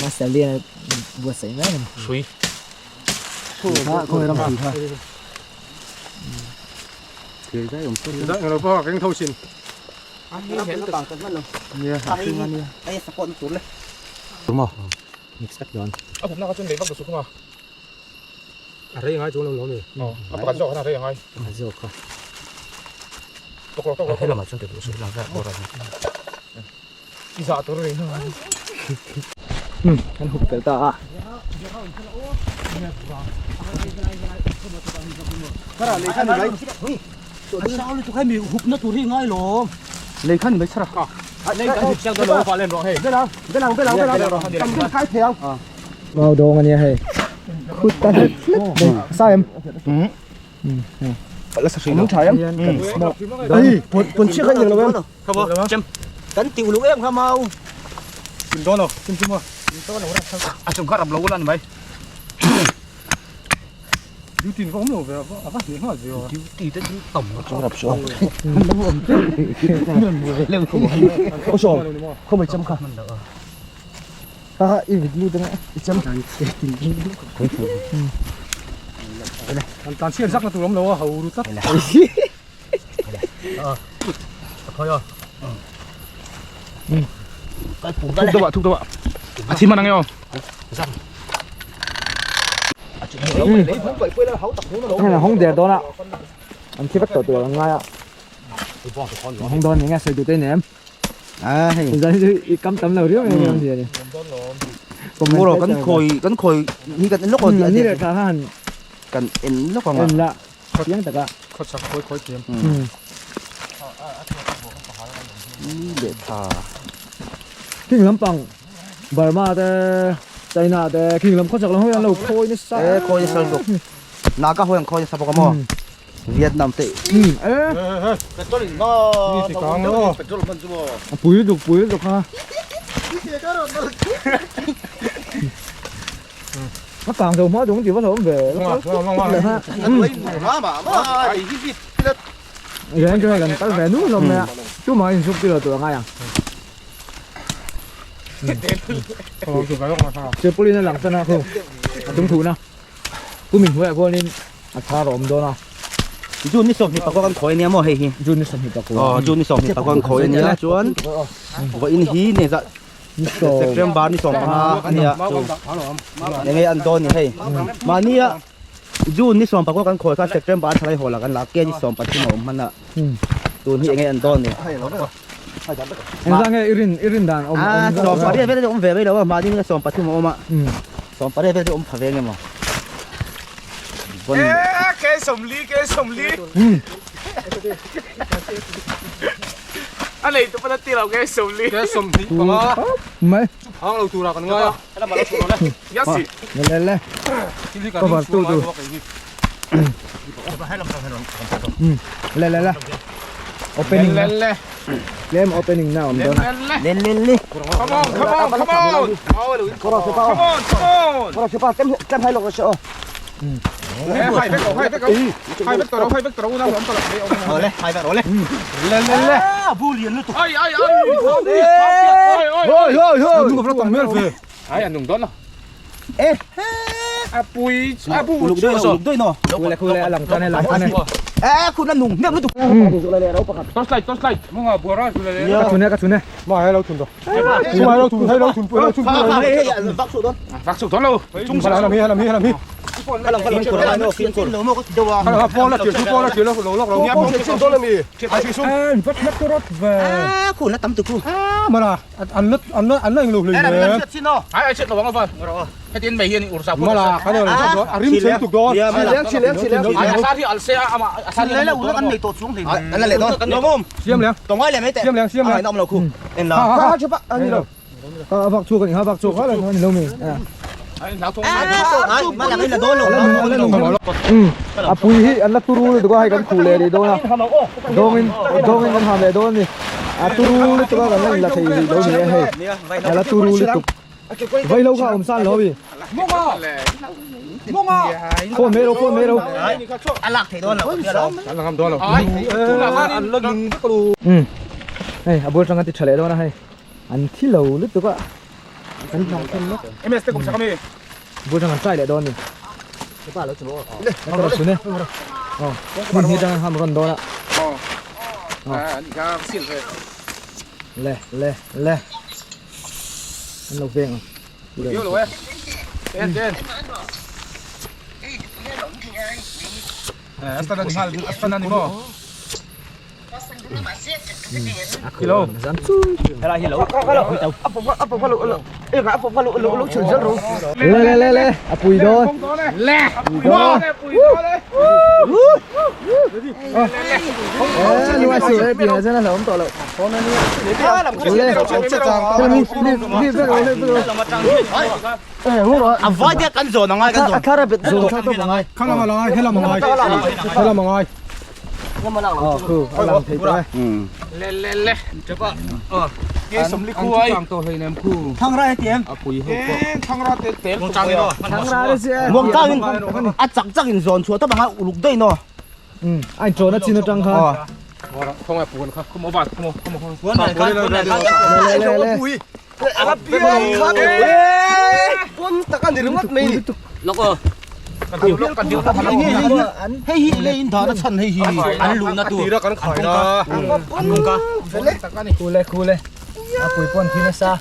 Master Lian buatsaih mek a ni. Hrui. Kha khawi ram hrui kha. Thir zai awm fur. Zai ngalo pawh a keng tho sin. Nia, a hring a nia. Ai support na tur le. Maw? Mix vek dawn. A hupna kha chuan lei vak ta suk a. A rei ngai chuan lo lawm e. Aw, a pakhat zawk khan a rei angai. Pakhat zawk kha. Tawk rawh, tawk rawh. Helamah chuan ti duh suh lang vek bawr a ni. I zah tur a ni. Hmm, kan hup fel ta a. Lei khan ni mai chhara. Lei kan hup chiang dawn lo, vah len rawh hei. Belang, belang, belang, belang. Kam dun kai thei ang. Mau dawng a nia hei. Khut ta hlet hlet mai. Sa em? La sa hri lo. Tha em? Kan smoke. Ai, pon pon chiah kan lo em. Kan ti uluk em kha mau. Kim dawn lo, kim kim a. A chung kha rap lo ula ni mai. Duty in va awm lo ve, a va hneh nghal ve aw. Duty te chu tam a chung rap chu. Ô sawm, không phải châm kha. Ha ha, i vit lut anga. I châm. An tan chhiat zak na tur awm lo a, ho ru tlat. Thuk deuh ah, thuk deuh ah. A thi man ang e aw. Hei là hong der dawn a. An thi vek tawh tur ang ngai a. Hong dawn ni nge sawi duh te nem. À hei. Zan chu i kam tam lo riau mai ang ni. Muro kan khawi kan khawi hi kan en lawk Ni leh thla khan kan en lawk ang en la chiang taka. Khawchhak khawi khawi thiam. Ni leh thla. King lampang Burma te China te king lam khawchhak lam ho hian lo khawi nasa. E khawi nasa lutuk. Naga ho hian khawi nasa bawk a maw. Vietnam te. E. Petrol in ma. Ni ti kang lo. Petrol man chu maw. A pui lutuk pui lutuk kha. A kang zo hma dawng ti va hlawm ve. Ma ma ma. Rian chu hei kan kal ve nu hlawm mai a. Tumah in suk ti lo tur a ngai ang. Silpaulin a lang tan a khu a tum thun a. Kumin hnuaiah khuanin a thar a awm dawn a. June ni 25 kan khawi ania maw hei hi. June ni 25. Aw June ni 25 kan khawi ania chuan vawiin hi ni zah September ni 15 ania chu enge an dawn ni hei. Mahnia June ni 15 kan khawi kha September thalai haw lah kan la ke ni 13 a awm hman a. Tun hi enge an dawn ni. Engzah nge i rin i rin dan awm awm 18 vel awm ve mai lo a mahni ni 13 a awm a 18 vel awm pha ve nge maw e ke 40 ke 40 a nei tu pana ti lo ke 40 ke 25 mai chu phang lo tura kan ngai a yasi le le cover tu tu le le le opening le le lem opening na awm dawn a le le le come on come on come on come on come on kawr sepa tlem tlem hai lawk a e hai vek hai vek hai vek tawh hai vek tawh unau awm tawh lo le hai vek rawh le le le le bu lian lutuk ai ai ai oi oi hoi hoi hoi nung ka tam mel ve ai an nung dawn lo e a pui a bu uluk doi uluk doi no khu le khu le a lang tan e lang tan e e khun a nung hnem lutuk torchlight torchlight munga buara chu le le ka chun e ka chun e ma hai lo thun do ma hai lo thun hai lo thun pui lo thun pui vak su don vak su don lo chung sa lam hi lam hi lam hi kalam kalam kur no kin kur lo mo ko dewa kalam pon la chu pon la chu lo lo lo lo pon chu don mi ai chu em vat lat rot ve a khun na tam tu khu a mà là ăn lứt ăn lứt ăn lứt lục lục này ai ai chết lo wang fa hetin mai hian ur sa mà là cái này là đó à rim chen tục đó chỉ lén chỉ lén ai asar hi al se ama asar hi la ulak an nei to chung thei an la le don lo mom siam leng tong ai le mai te siam leng siam leng ai nom lo khu en la ha ha pa ani lo a vak chu kan ha vak chu kha la ni lo mi ai lau thong ai ma la la don lo a pui hi an la turu lutuk a hei kan khu leh rih dawn a dawngin dawngin kan ham leh dawn a ni a turu lutuk a kan la inla thei rih lo ni e hei a la turu lutuk vai lo kha a awm san lo mi phone mai ro phone mai ro a lak thei dawn lo an la ngam dawn lo an la nung vek lo hei a bul atanga ti tha leh dawn a hei an thi lo lutuk a. MS te kum sak ami. Bul tang an try leh dawn ni. Ka chhun e. Aw. Hmun hi tang ham rawn dawn a. Aw. A ni kha sil ve. Le le le. An lo veng ang. Yo lo e. En en. Astana ni ngal astana ni mo. Kilo. Le le le le. A pui dawn. Le. Pui dawn. Pui dawn e. Eh, nuai su e pian chen a hlauhawm tawh loh. Le. Mi mi mi vek lo vek lo. A vai te kan zawn angai kan zawn. A thar a bet zawn thar tawp angai. Kha lam angai he lam angai he lam angai. Aw khu a lang thei tawh e. Le le le. Chapa. Ke somli khu ai. Thang ra tiam. Thang ra te tel. Thang ra le si e. Muang chang in a chak chak in zawn chhuah tawp angai uluk daih no. A in chawn a chin atang khan. Không ai buồn không? Không có bạn, không có, không có. Le le le. Hei hi le in dana chhan hei hi an lu na tu. Tira kan khai na. Khu le khu le. A pui pawn thin nasa.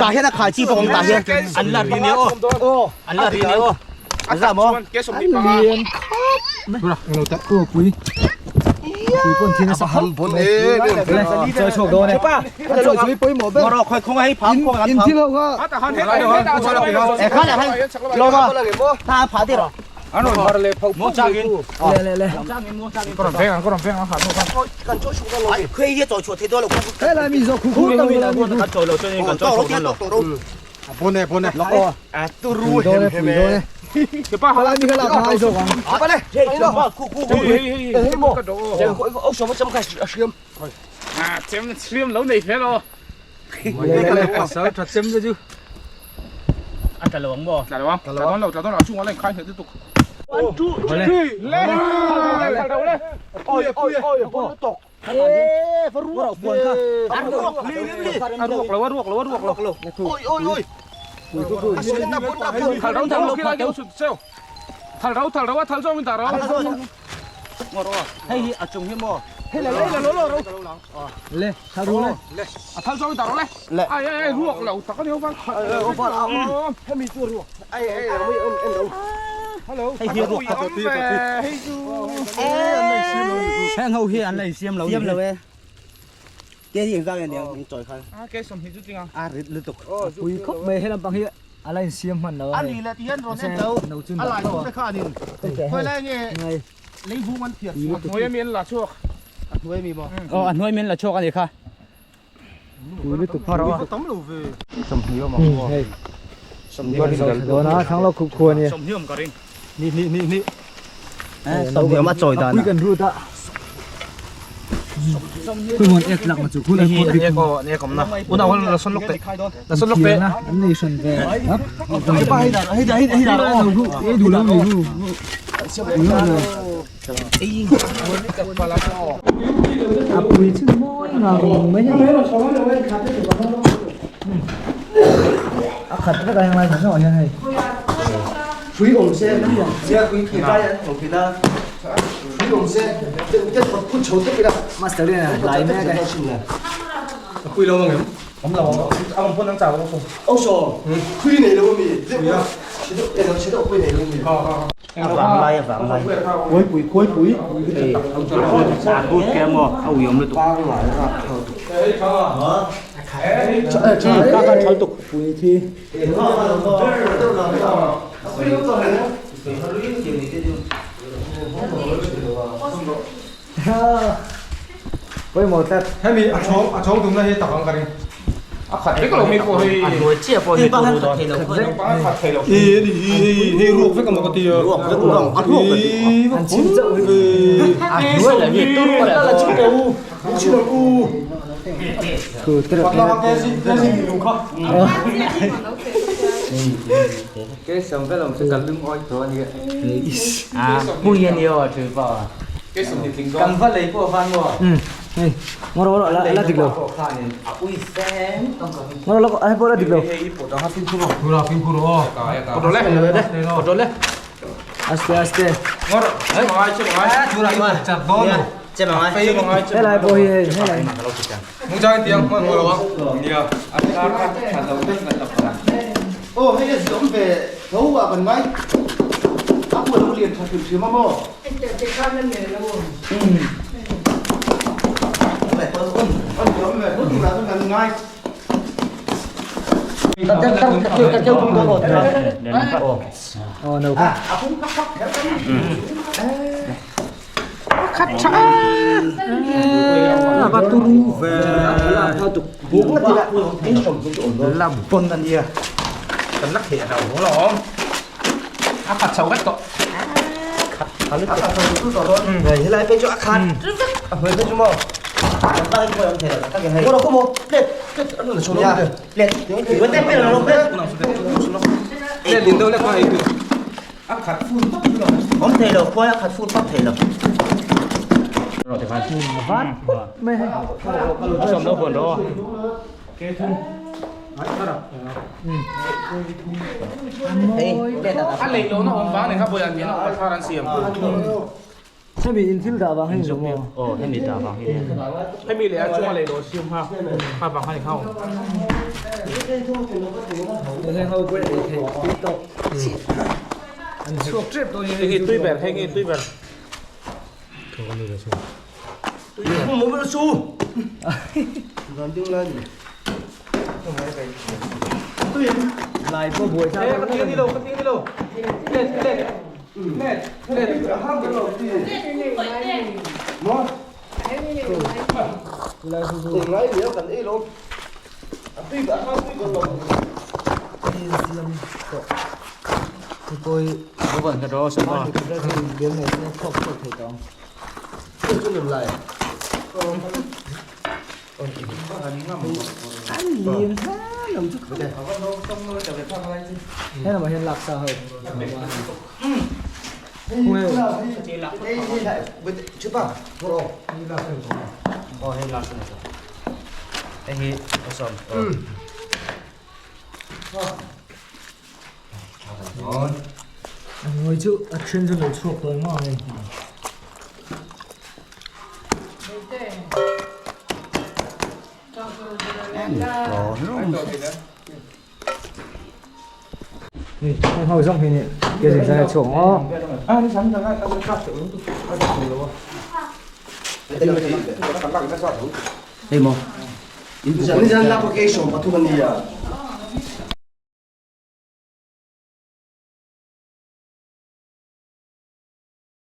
Ta hian a khai chi pawh awm ta hian. An la ri ne aw. An la ri ne aw. An za maw? An lian khawp mai. Khu pui. Pui pawn thin nasa khawp mai. Le chawi chhuak dawn e. A chawi chu i pawimawh ber. Rawh khawi khawnga hei phang khawnga an In phang. thil ho kha. E kha le hei. Lawma. Ta a phah tir. Mo chang in. Le le le. Khuai hi a chawi chhuah thei dawn lo. He lai mi zawk khu khu tak mi lai mi khu. Kan chawi lo chuan in kan chawi chhuah dawn lo. Bon e bon e. Pui dawn e pui dawn e. Kha lai mi kha lak a ngai zawk ang. Le le le. A tla lo ang maw? Hei hi a chung hi maw? Le thal ru le. Hei hi ruak kha. Heng ho hi an la insiam lo Siam lo e. Ke hi engzah nge niang in chawi khan. A rit lutuk. Pui khawp mai he lampang hi a la insiam hman lo a hei. Ani le ti hian rawn en lo. No chun A lai chu te kha anin. Khawi lai nge Ngai. leivung an phiat. A hnuai mi maw? Aw a hnuai min la chhuak ani kha. Pui lutuk Tam lo ve. Hei. Dawn a thang lo khup khu ani. Sawmhniawm ka ring. Ni ni ni ni. Sawmhniawm a chawi dan a. Pui kan rut a. Pui hmun ek lak ma chu khu lai pawh rik. Una hol la son lok te. La son lok te. An nei hran ve. Hei da hei da hei da ei du lo mi hu. A pui chu mawi ngang mai hei. A khat vek a heng lai zawng zawngah hian hei. Pui awm se nia pui thei vai an awm thin a. Pui awm se te phut phut chho tep ila. Master lian a hlai mek e. Pui lo ang em? Awm lo ang awm pawn ang chau awm. Aw saw pui nei lo ami. Che deuh pui nei lo ami. A vang lai a vang lai. Khuai pui khuai pui. But ke maw a ui awm lutuk. Ka kan thal tuk pui khi. Pawimawh tlat. Hemi a chhawng a chhawng tumna hi tak ang ka ring. A khat vek lo mi pawh hei. A hnuai chiah pawh hi turu dawn. A khat thei lo. E ni hi hei hei ruak vek amaw ka ti a. Ruak vek ang a ruak ka ti. An chim chauh hi. A hnuai lah hi turu leh dawn. Khu tereuh Patla kha ke si ke si lung kha. À, pui anh yêu à, trừ vào. Cần phát lấy của phan mua. Hei, ngawr ngawr la la dik lo. Ngawr la hei pawh la dik lo. Aste aste. Helai pawh hi hei helai. Aw hei a ziawm ve tho ah kan ngai a pawh lo lian tha hrim hrim a maw. Aw no. Awm thei lo khuai a khat fur pap thei lo. Hemi in thil dah vang hi ni lo maw? Aw hemi dah vang hi ni. Hemi leh a chunga lei lo siam kha kha vang kha ni kha awm. Heng ho pawh ei theih tui tawk. An chhuak tep dawn Hei hi tui ber, hei hi tui ber. Lai pawh buai thlak. Ka ting a ni lo, ka ting a ni lo. Let, let, let, let. He lamah hian laksa ho Ngawi chu a then chu lo chhuak tawh emaw hei. Hei ho zawng hi ni ke zin zai chhuak maw. Hei maw. Nizan lak vacation pathum a nia.